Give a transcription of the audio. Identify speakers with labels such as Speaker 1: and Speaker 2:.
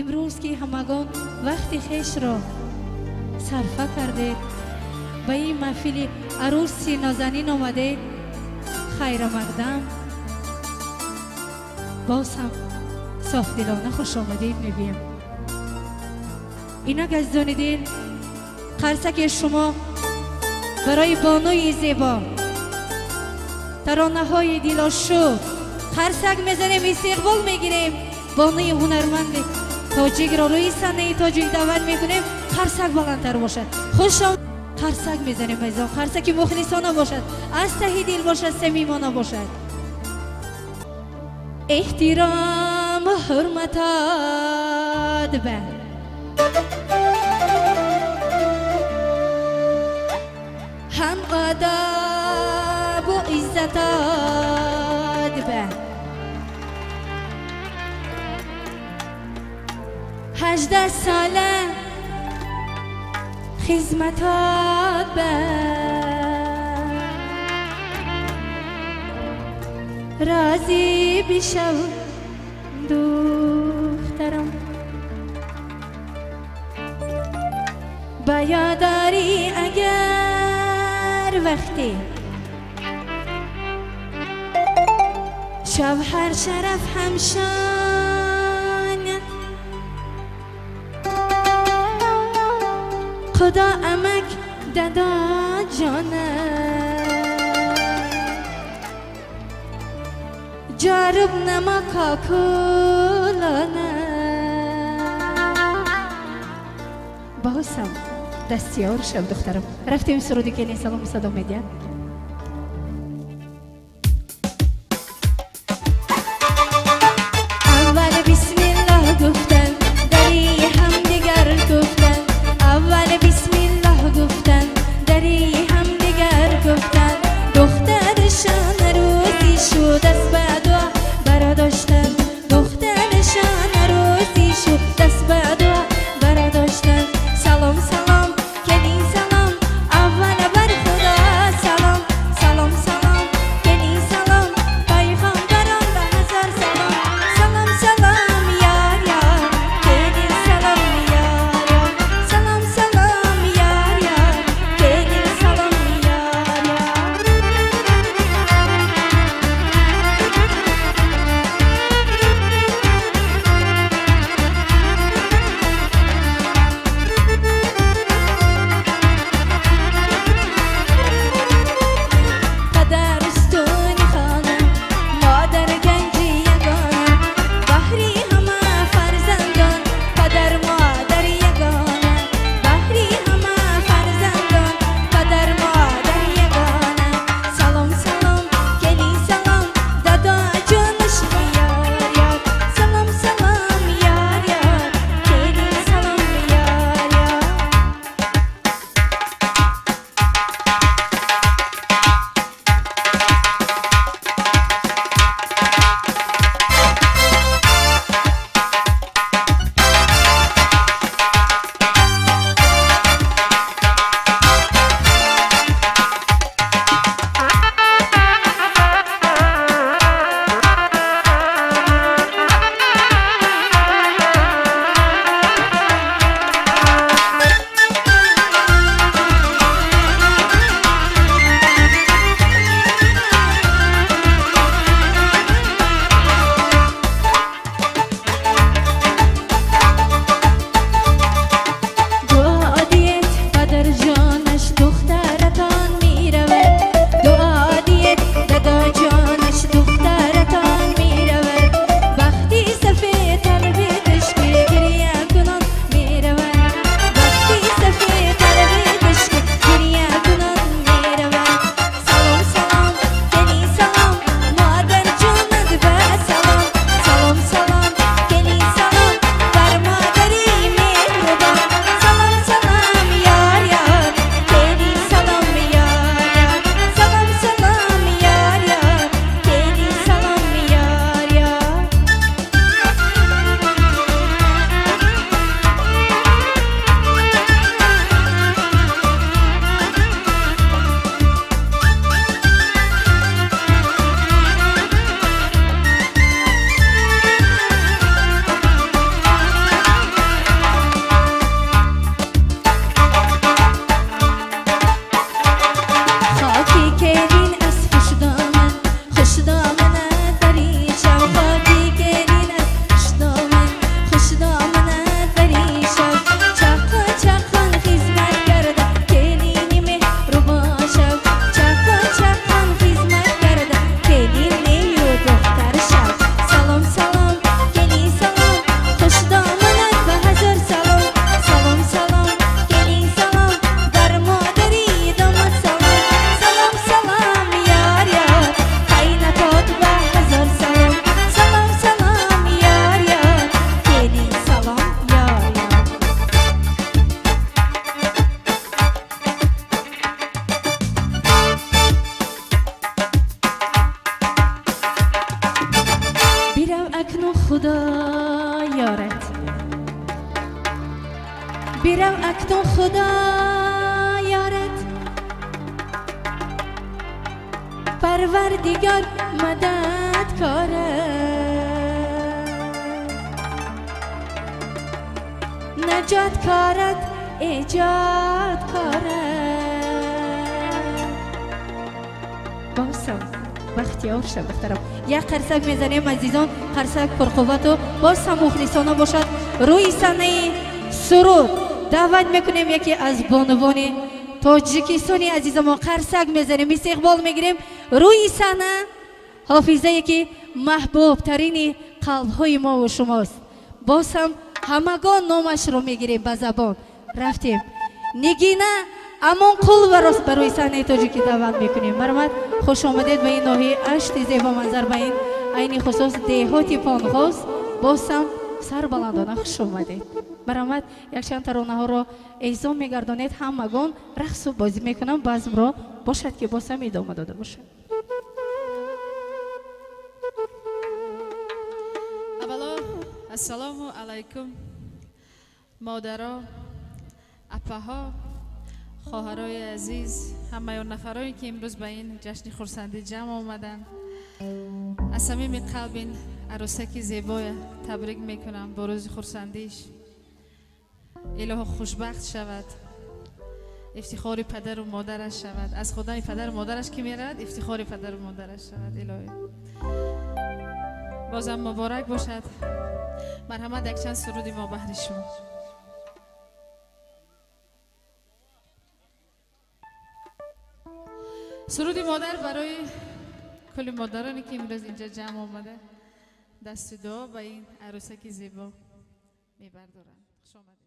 Speaker 1: Имрӯз ки ҳамагон вақти хешро сарфа кардед, ба ин маҳфили арӯси нозанин омадед, хайрамақдам, боз ҳам софдилона хушомадед мегӯем. Инак, азизони дил, қарсаки шумо барои бонуи зебо, таронаҳои дилошӯб. Қарсак мезанем, истиқбол мегирем бонуи ҳунарманди тоҷикро, рӯи саҳнаи тоҷик даъват мекунем. Қарсак баландтар бошад. Хуш, қарсак мезанем, азизон, қарсаки мухлисона бошад, аз таҳи дил бошад, самимона бошад. Эҳтирому ҳурматот ба ҳам одобу иззатот ба 18 сола хизматот ба розӣ бишав, духтарам. Ба ёдорӣ агар вақте шавҳар шараф ҳамшон худо амак дадо ҷона ҷоруб намо кокулона. Босам дастёр шав, духтарам. Рафтем, суруди келин салому садо медиҳад. Аввал бисмиллоҳ гуфтан, дари ҳамдигар гуфтан. Аввал бисмиллоҳ гуфтан, дари ҳамдигар гуфтан. Духтаршон арӯсӣ шуд, даст ба дуо бародоштан. Духтаршон арӯсӣ шуд, даст ба дуо бародоштан. Салом, салом, келин, салом, аввал бар худо салом. Бирав акнун, Худо ёрат, Парвардигор мададкорат, наҷоткорат, эҷодкорат. Босам бахтиёр шав, духтарам. Як қарсак мезанем, азизон, қарсак пурқуввату боз ҳам мухлисона бошад. Рӯи саҳнаи суруд даъват мекунем яке аз бонувони Тоҷикистони азизамо. Қарсак мезанем, истиқбол мегирем рӯи саҳна ҳофизае, ки маҳбубтарини қалбҳои мову шумост. Боз ҳам ҳамагон номашро мегирем ба забон. Рафтем, Нигина Амонқуловаро ба рӯи саҳнаи тоҷикӣ даъват мекунем. Марҳамат, хуш омадед ба ин ноҳияи Ашти зебоманзар, ба ин айни хусус деҳоти Понғоз. Боз ҳам сарбаландона хуш омадед. Марҳамат, якчанд таронаҳоро эҳзом мегардонед, ҳамагон рақсу бозӣ мекунам. Базмро бошад, ки боз ҳам идома дода бошад.
Speaker 2: Аввало, ассалому алайкум, модаро, апаҳо, хоҳарои азиз, ҳамаи он нафарое, ки имрӯз ба ин ҷашни хурсандӣ ҷамъ омаданд. Аз самими қалб ин арӯсаки зебоя табрик мекунам бо рӯзи хурсандиш. Илоҳо, хушбахт шавад, ифтихори падару модараш шавад. Аз хонаи падару модараш ки меравад, ифтихори падару модараш шавад. Илоҳӣ, бозам муборак бошад. Марҳамат, якчанд суруди мо баҳри шумо. Суруди модар барои кулли модароне, ки имрӯз инҷа ҷамъ омада, дасти дуо ба ин арӯсаки зебо мебардоранд. Хуш омадед.